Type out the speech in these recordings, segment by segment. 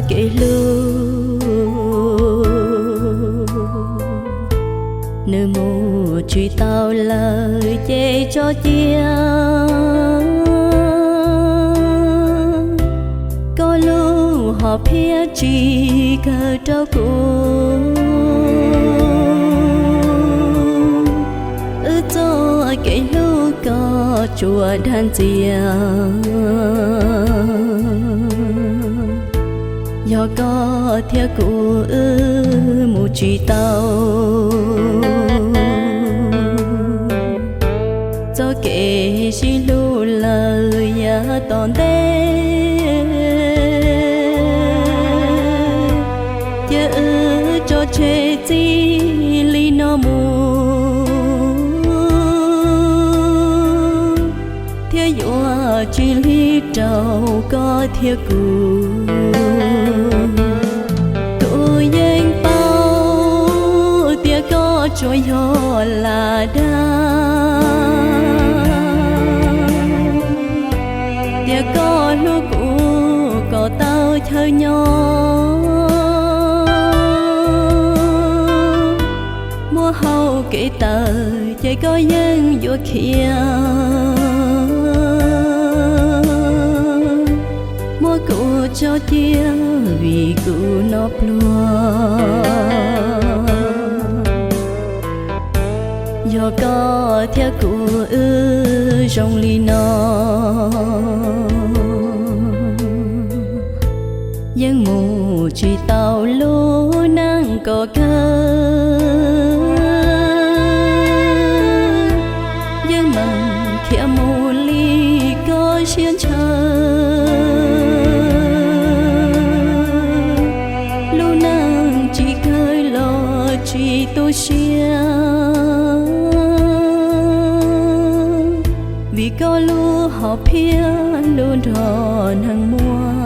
kev hlub. Nws mus tsis tau lawm ces tso cia. Koj lub hom phiaj tsis kawg rau kuv. Wb txoj kev hlub koj tsuas dag ntxias. Yog koj thiab kuv wb mus tsis tau, txoj kev sib hlub lawm yav tom ntej, cia wb tso tseg txij li no mus, thiab yuav tsis lig rau koj thiab kuv. Kuv yeej paub tias koj tsuas yog lam dag, tias koj hlub kuv kom tau chaw nyob. Muab hau kev tawm ces koj yeej yuav khiav. Muab kuv tso cia vim kuv no pluag. Yog koj thiab kuv wb zoo li no, yeej mus tsis tau lub neej kom kawg. Yeej meem khiav mus li koj siab ntshaw. Lub neej tsis kawg los tsis tu siab, vim koj lub hom phiaj hlub nrog neeg muaj.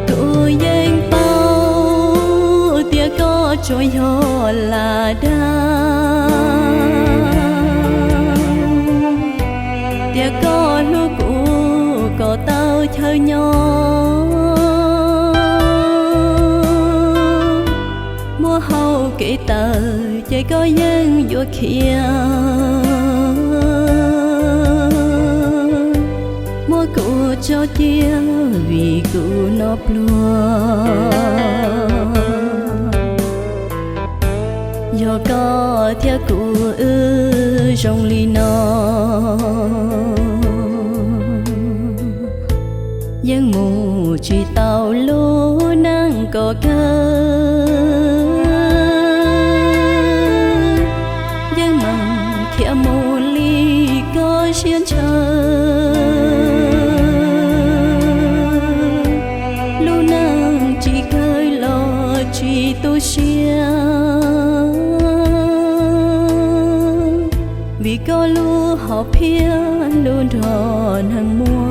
Kuv yeej paub tias koj tsuas yog lam dag, tias koj hlub kuv kom tau chaw nyob. Muab hau kev tawm ces koj yeej yuav khiav. Muab kuv tso cia vim kuv no pluag. Yog koj thiab kuv wb zoo li no, yeej mus tsis tau lub neej kom kawg. Yeej meem khiav mus li koj siab ntshaw. Lub neej tsis kawg los tsis tu siab, vim koj lub hom phiaj hlub nrog neeg muaj.